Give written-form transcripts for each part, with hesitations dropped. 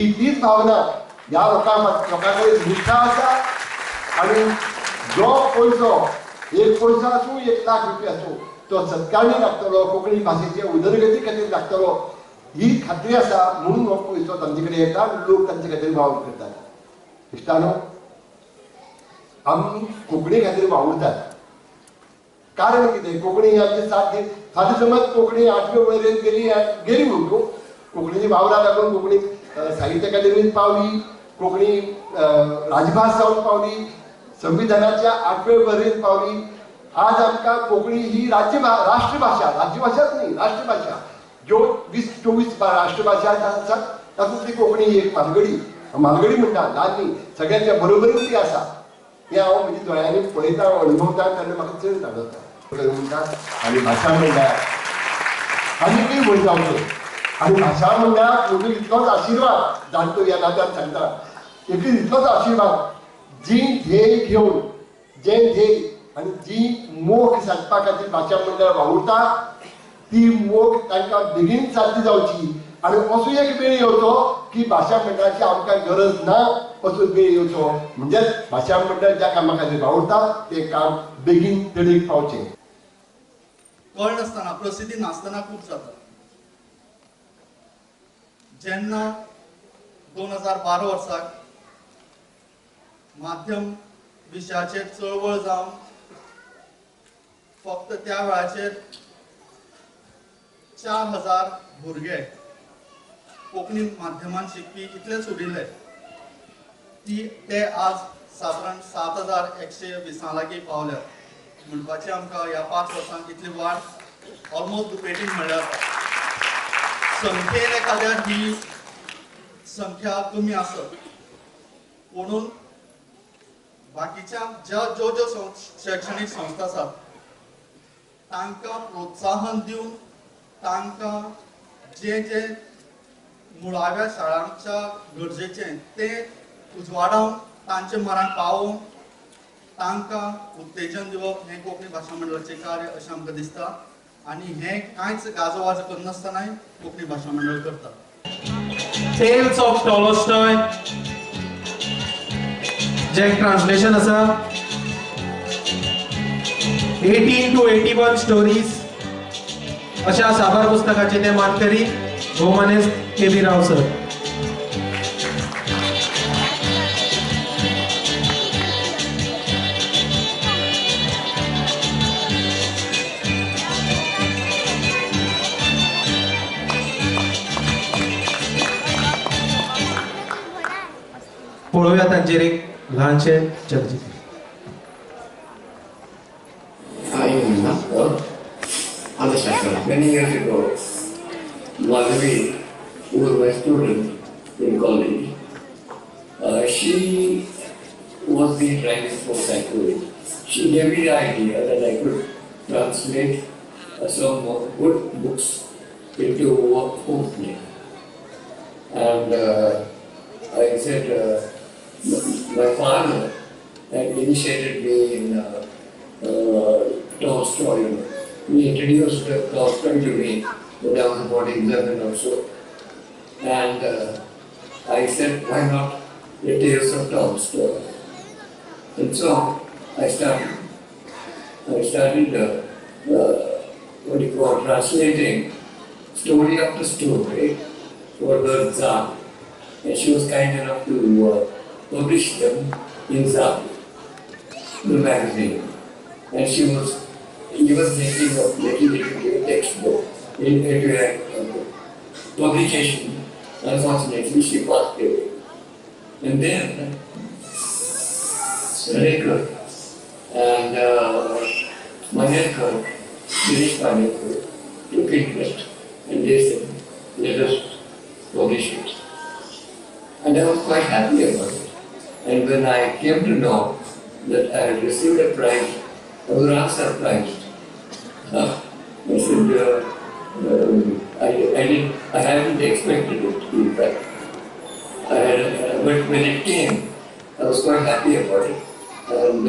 ही तीच भावना ह्या लोकां कडेन निश्ठा आसा आनी जो पयसो एक पयसो आसूं 1 लाख रुपया आसूं तो सत्कारणी लागतलो, कोंकणी भाशेचे उदरगती खातीर लागतलो ही खात्री आसा, म्हणून हो पयसो तांचे कडेन येता आनी लोक तांचे खातीर वावर करतात. इश्टानो, आमी कोंकणी खातीर वावुरतात. कारण कितें, कोंकणी आमची साथ सादी समज कोंकणी 8वे वळेरेंत गेली गेली म्हणून कोंकणीची वावरा लागून कोंकणी साहित्य अकादेमीत पावली, कोंकणी राजभास जावन पावली, संविधानाच्या 8वे वळेरेंत पावली. आज आमकां कोंकणी ही राष्ट्रभाशा, राज्यभाशाच न्ही, राष्ट्रभाशा. ज्यो 20-24 राष्ट्रभाशा आसात तातूंतली कोंकणी ही एक म्हालगडी, म्हालगडी म्हणटा ल्हान न्ही, सगळ्यांच्या बरोबरीन ती आसा. हें हांव म्हज्या दोळ्यांनी पळयता, अणभवता, तेन्ना म्हाका चड जाणवता म्हणटा. आनी भाशा मंडळाक आनीकय व्हड जावचें आनी भाशा मंडळाक म्हजो इतलोच आशिर्वाद, जाणटो ह्या नात्यान सांगता, एक इतलोच आशिर्वाद, जी ध्येय घेवन, जें ध्येय आनी जी मोख सादपा खातीर भाशा मंडळ वावुरता ती मोख तांकां बेगीन साध्य जावची आनी असो एक वेळ येवचो की भाशा मंडळाची आमकां गरज ना असो वेळ येवचो. म्हणजेच भाशा मंडळ ज्या कामा खातीर वावुरता तें काम बेगीन तडीक पावचें. कळ नासतना, प्रसिद्धी नासतना खूब जाता. जेन्ना 2012 वर्साक माध्यम विशयाचेर चळवळ जावन फक्त त्या वेळाचेर 4000 भुरगे कोंकणी माध्यमान शिकपी इतलेच उरिल्ले, ती ते आज सादारण 7120 लागीं पावल्यात. म्हणपाचें आमकां ह्या 5 वर्सांक इतली वाड ऑलमोस्ट दुपेटीन म्हणल्यार जाता. संख्येन एखाद्या ही संख्या कमी आसत, म्हणून बाकीच्या ज्या ज्यो ज्यो शैक्षणीक संस्था आसात तांकां प्रोत्साहन दिवन तांकां जे जे मुळाव्या शाळांच्या गरजेचें तें उजवाडावन तांचे मरान पावोवन तांकां उत्तेजन दिवप हें कोंकणी भाशा मंडळाचें कार्य अशें आमकां दिसता. आनी हें कांयच गाजोवाज करनासतनाय कोंकणी भाशा मंडळ करता. Tales of Tolstoy J translation आसा, 18 to 81 stories अशा साबार पुस्तकाचे ते मानकरी भोवमानेस्त के बी राव सर. पळोवया तांचेर एक ल्हानशें चलचित्र. Many years ago, Madhavi, who was my student in college, she was the driving force actually. She gave me the idea that I could translate some good books into Konkani. And I said, my father had initiated me in Tolstoy. He introduced Tolstoy to me when I was about 11 or so. And I said, why not the Tales of Tolstoy? And so I started what do you call, translating story after story for the Zag. And she was kind enough to publish them in Zag, the magazine. And she was even thinking of making it into a textbook, into a publication. Unfortunately, she passed away. And then Sarekar and Manekar, Girish Manekar, took interest and they said, let us publish it. And I was quite happy about it. And when I came to know that I had received a prize, I was rather surprised. I said, I hadn't expected it, in fact. But when it came, I was quite happy about it. And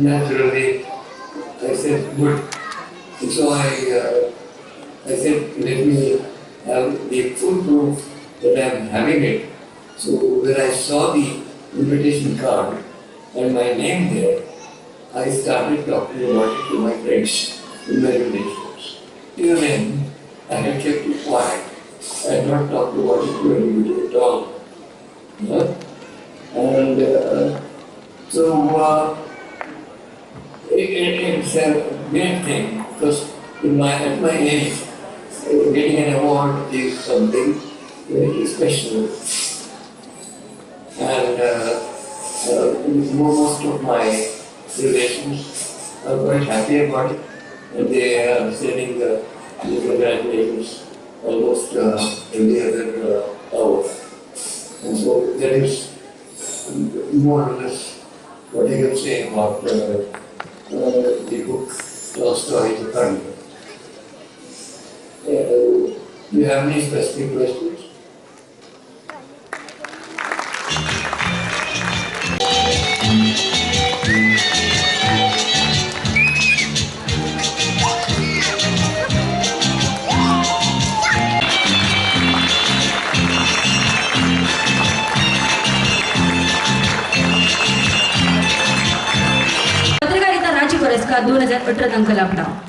naturally, I said, good. And so I said, let me have the full proof that I am having it. So when I saw the invitation card and my name there, I started talking about it to my friends in my relations. Till then, I had kept it quiet. I had not talked about it to anybody at all. Yeah? And so it's a great thing, because at my age, getting an award is something very special. And most of my relations are quite happy about it, and they are sending the congratulations almost every other hour. And so that is more or less what I can say about the book Tolstoy the Thunder. Do you have any specific questions? पत्रकारिता राज्य पुरस्कार 2018 तांकां लाभला.